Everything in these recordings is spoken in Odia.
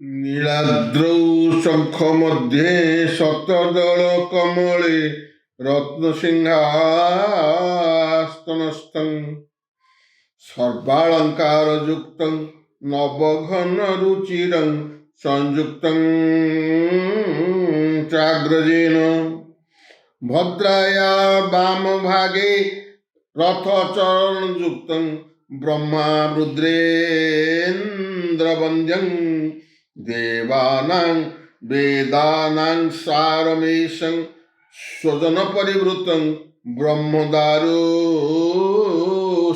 ନୀଳାଦ୍ରୌ ଶଙ୍ଖ ମଧ୍ୟେ ଶତଦଳ କମଳେ ରତ୍ନସିଂହାସନସ୍ଥଂ ସର୍ବାଳଙ୍କାର ଯୁକ୍ତଂ ନବଘନ ରୁଚିରଂ ସଂଯୁକ୍ତଂ ଚାଗ୍ରଜେନ। ଭଦ୍ରାୟା ବାମ ଭାଗେ ରଥ ଚରଣ ଯୁକ୍ତଂ ବ୍ରହ୍ମା ରୁଦ୍ରେନ୍ଦ୍ର ବନ୍ଦ୍ୟଂ ଦେବାନାଂ ବେଦାନାଂ ସାରମେଶଂ ସ୍ୱଜନ ପରିବୃତଂ ବ୍ରହ୍ମଦାରୁ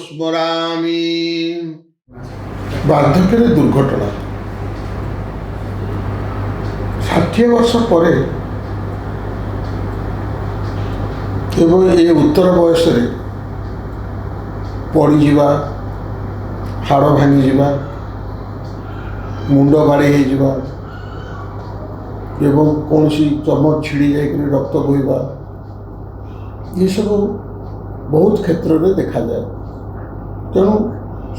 ସ୍ମରାମି। ବାର୍ଦ୍ଧକ୍ୟରେ ଦୁର୍ଘଟଣା। 60 ବର୍ଷ ପରେ ଏବଂ ଏ ଉତ୍ତର ବୟସରେ ପଡ଼ିଯିବା, ହାଡ଼ ଭାଙ୍ଗିଯିବା, ମୁଣ୍ଡ ବାଡ଼େଇ ହେଇଯିବା ଏବଂ କୌଣସି ଚମ ଛିଡ଼ି ଯାଇକରି ରକ୍ତ ବୋହିବା, ଏସବୁ ବହୁତ କ୍ଷେତ୍ରରେ ଦେଖାଯାଏ। ତେଣୁ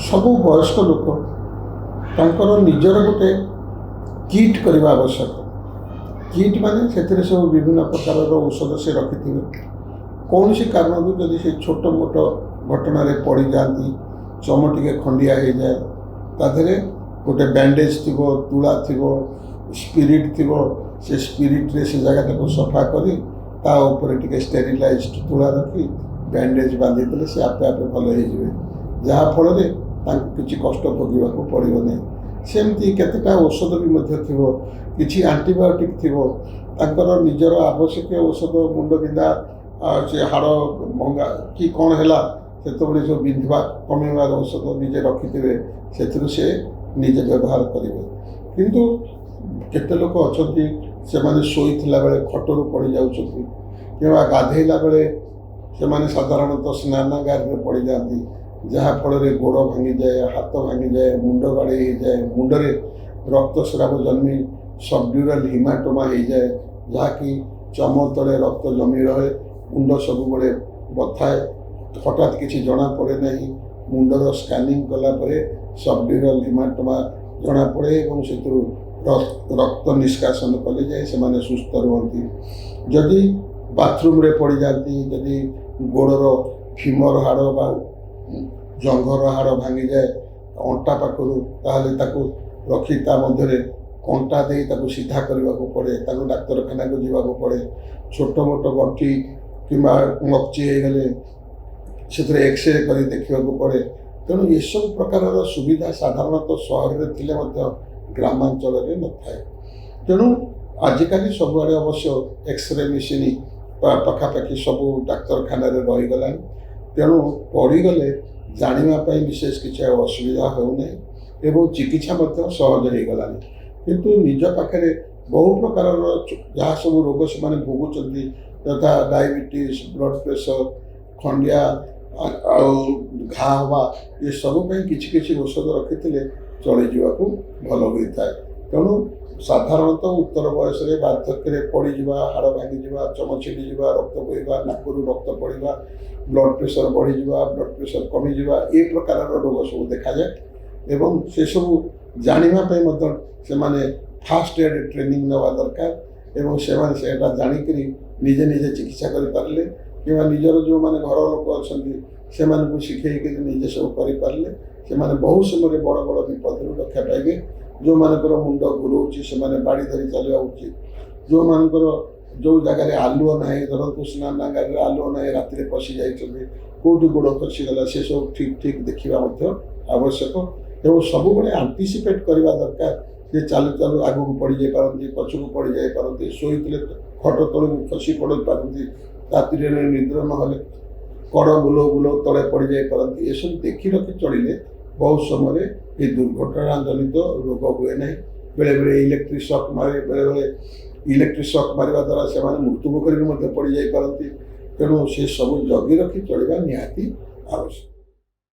ସବୁ ବୟସ୍କ ଲୋକ ତାଙ୍କର ନିଜର ଗୋଟେ କିଟ୍ କରିବା ଆବଶ୍ୟକ। କିଟ୍ ମାନେ ସେଥିରେ ସବୁ ବିଭିନ୍ନ ପ୍ରକାରର ଔଷଧ ସେ ରଖିଥିବେ। କୌଣସି କାରଣରୁ ଯଦି ସେ ଛୋଟ ମୋଟ ଘଟଣାରେ ପଡ଼ିଯାଆନ୍ତି, ଚମ ଟିକେ ଖଣ୍ଡିଆ ହେଇଯାଏ, ତା ଦେହରେ ଗୋଟେ ବ୍ୟାଣ୍ଡେଜ୍ ଥିବ, ତୁଳା ଥିବ, ସ୍ପିରିଟ୍ ଥିବ। ସେ ସ୍ପିରିଟ୍ରେ ସେ ଜାଗାଟାକୁ ସଫା କରି ତା ଉପରେ ଟିକେ ଷ୍ଟେରିଲାଇଜ୍ଡ ତୁଳା ରଖି ବ୍ୟାଣ୍ଡେଜ୍ ବାନ୍ଧିଦେଲେ ସେ ଆପେ ଆପେ ଭଲ ହେଇଯିବେ, ଯାହାଫଳରେ ତାଙ୍କୁ କିଛି କଷ୍ଟ ଭୋଗିବାକୁ ପଡ଼ିବ ନାହିଁ। ସେମିତି କେତେଟା ଔଷଧ ବି ମଧ୍ୟ ଥିବ, କିଛି ଆଣ୍ଟିବାୟୋଟିକ୍ ଥିବ, ତାଙ୍କର ନିଜର ଆବଶ୍ୟକୀୟ ଔଷଧ। ମୁଣ୍ଡ ବିନ୍ଧା, ସେ ହାଡ଼ ଭଙ୍ଗା କି କ'ଣ ହେଲା, ସେତେବେଳେ ସବୁ ବିନ୍ଧିବା କମେଇବାର ଔଷଧ ନିଜେ ରଖିଥିବେ, ସେଥିରୁ ସେ ନିଜେ ବ୍ୟବହାର କରିବେ। କିନ୍ତୁ କେତେ ଲୋକ ଅଛନ୍ତି, ସେମାନେ ଶୋଇଥିଲା ବେଳେ ଖଟରୁ ପଡ଼ିଯାଉଛନ୍ତି କିମ୍ବା ଗାଧେଇଲା ବେଳେ ସେମାନେ ସାଧାରଣତଃ ସ୍ନାନାଗାରରେ ପଡ଼ିଯାଆନ୍ତି, ଯାହାଫଳରେ ଗୋଡ଼ ଭାଙ୍ଗିଯାଏ, ହାତ ଭାଙ୍ଗିଯାଏ, ମୁଣ୍ଡ ବାଡ଼େଇ ହେଇଯାଏ, ମୁଣ୍ଡରେ ରକ୍ତସ୍ରାବ ଜନ୍ମି ସବଡ୍ୟୁରାଲ ହିମାଟୋମା ହେଇଯାଏ, ଯାହାକି ଚମ ତଳେ ରକ୍ତ ଜମି ରହେ, ମୁଣ୍ଡ ସବୁବେଳେ ବଥାଏ, ହଠାତ୍ କିଛି ଜଣାପଡ଼େ ନାହିଁ। ମୁଣ୍ଡର ସ୍କାନିଂ କଲା ପରେ ସବଡ୍ୟୁରାଲ ହିମାଟୋମା ଜଣାପଡ଼େ ଏବଂ ସେଥିରୁ ରକ୍ତ ନିଷ୍କାସନ କଲେ ଯାଇ ସେମାନେ ସୁସ୍ଥ ରୁହନ୍ତି। ଯଦି ବାଥରୁମ୍ରେ ପଡ଼ିଯାଆନ୍ତି, ଯଦି ଗୋଡ଼ର ଫିମର ହାଡ଼ ବା ଜଙ୍ଘର ହାଡ଼ ଭାଙ୍ଗିଯାଏ ଅଣ୍ଟା ପାଖରୁ, ତାହେଲେ ତାକୁ ରଖି ତା ମଧ୍ୟରେ କଣ୍ଟା ଦେଇ ତାକୁ ସିଧା କରିବାକୁ ପଡ଼େ, ତାକୁ ଡାକ୍ତରଖାନାକୁ ଯିବାକୁ ପଡ଼େ। ଛୋଟ ମୋଟ ଗଣ୍ଠି କିମ୍ବା ମକଚି ହେଇଗଲେ ସେଥିରେ ଏକ୍ସରେ କରି ଦେଖିବାକୁ ପଡ଼େ। ତେଣୁ ଏସବୁ ପ୍ରକାରର ସୁବିଧା ସାଧାରଣତଃ ସହରରେ ଥିଲେ ମଧ୍ୟ ଗ୍ରାମାଞ୍ଚଳରେ ନଥାଏ। ତେଣୁ ଆଜିକାଲି ସବୁଆଡ଼େ ଅବଶ୍ୟ ଏକ୍ସରେ ମେସିନ୍ ପାଖାପାଖି ସବୁ ଡାକ୍ତରଖାନାରେ ରହିଗଲାଣି। ତେଣୁ ପଡ଼ିଗଲେ ଜାଣିବା ପାଇଁ ବିଶେଷ କିଛି ଆଉ ଅସୁବିଧା ହେଉନାହିଁ ଏବଂ ଚିକିତ୍ସା ମଧ୍ୟ ସହଜ ହେଇଗଲାଣି। କିନ୍ତୁ ନିଜ ପାଖରେ ବହୁ ପ୍ରକାରର ଯାହା ସବୁ ରୋଗ ସେମାନେ ଭୋଗୁଛନ୍ତି, ଯଥା ଡାଇବେଟିସ୍, ବ୍ଲଡ଼ ପ୍ରେସର, ଖଣ୍ଡିଆ ଆଉ ଘା ହେବା, ଏସବୁ ପାଇଁ କିଛି କିଛି ଔଷଧ ରଖିଥିଲେ ଚଳିଯିବାକୁ ଭଲ ହୋଇଥାଏ। ତେଣୁ ସାଧାରଣତଃ ଉତ୍ତର ବୟସରେ ବାର୍ଦ୍ଧକ୍ୟରେ ପଡ଼ିଯିବା, ହାଡ଼ ଭାଙ୍ଗିଯିବା, ଚମ ଛିଡ଼ିଯିବା, ରକ୍ତ ବୋହିବା, ନାକରୁ ରକ୍ତ ପଡ଼ିବା, ବ୍ଲଡ଼ ପ୍ରେସର ବଢ଼ିଯିବା, ବ୍ଲଡ଼ ପ୍ରେସର କମିଯିବା, ଏ ପ୍ରକାରର ରୋଗ ସବୁ ଦେଖାଯାଏ ଏବଂ ସେସବୁ ଜାଣିବା ପାଇଁ ମଧ୍ୟ ସେମାନେ ଫାଷ୍ଟ ଏଡ଼୍ ଟ୍ରେନିଂ ନେବା ଦରକାର ଏବଂ ସେମାନେ ସେଇଟା ଜାଣିକରି ନିଜେ ନିଜେ ଚିକିତ୍ସା କରିପାରିଲେ କିମ୍ବା ନିଜର ଯେଉଁମାନେ ଘର ଲୋକ ଅଛନ୍ତି ସେମାନଙ୍କୁ ଶିଖେଇକରି ନିଜେ ସବୁ କରିପାରିଲେ ସେମାନେ ବହୁ ସମୟରେ ବଡ଼ ବଡ଼ ବିପଦରୁ ରକ୍ଷା ପାଇବେ। ଯେଉଁମାନଙ୍କର ମୁଣ୍ଡ ଘୁରଉଛି ସେମାନେ ବାଡ଼ି ଧରି ଚାଲିବା ଉଚିତ। ଯେଉଁମାନଙ୍କର ଯେଉଁ ଜାଗାରେ ଆଲୁଅ ନାହିଁ, ଧରନ୍ତୁ ସ୍ନାନାଗାରରେ ଆଲୁଅ ନାହିଁ, ରାତିରେ ପଶି ଯାଇଛନ୍ତି, କେଉଁଠି ଗୋଡ଼ ଖସିଗଲା, ସେସବୁ ଠିକ୍ ଠିକ୍ ଦେଖିବା ମଧ୍ୟ ଆବଶ୍ୟକ ଏବଂ ସବୁବେଳେ ଆଣ୍ଟିସିପେଟ୍ କରିବା ଦରକାର ଯେ ଚାଲୁ ଚାଲୁ ଆଗକୁ ପଡ଼ିଯାଇପାରନ୍ତି, ପଛକୁ ପଡ଼ିଯାଇପାରନ୍ତି, ଶୋଇଥିଲେ ଖଟ ତଳକୁ ଖସି ପଡ଼ିପାରନ୍ତି, ରାତିରେ ନିଦ୍ର ନହେଲେ କଡ଼ ବୁଲଉ ବୁଲଉ ତଳେ ପଡ଼ିଯାଇପାରନ୍ତି। ଏସବୁ ଦେଖି ରଖି ଚଳିଲେ ବହୁତ ସମୟରେ ଏ ଦୁର୍ଘଟଣା ଜନିତ ରୋଗ ହୁଏ ନାହିଁ। ବେଳେବେଳେ ଇଲେକ୍ଟ୍ରିକ୍ ସକ୍ ମାରେ, ବେଳେବେଳେ ଇଲେକ୍ଟ୍ରିକ୍ ସକ୍ ମାରିବା ଦ୍ୱାରା ସେମାନେ ମୃତ୍ୟୁମୁଖରେ ବି ମଧ୍ୟ ପଡ଼ିଯାଇପାରନ୍ତି। ତେଣୁ ସେସବୁ ଜଗି ରଖି ଚଳିବା ନିହାତି ଆବଶ୍ୟକ।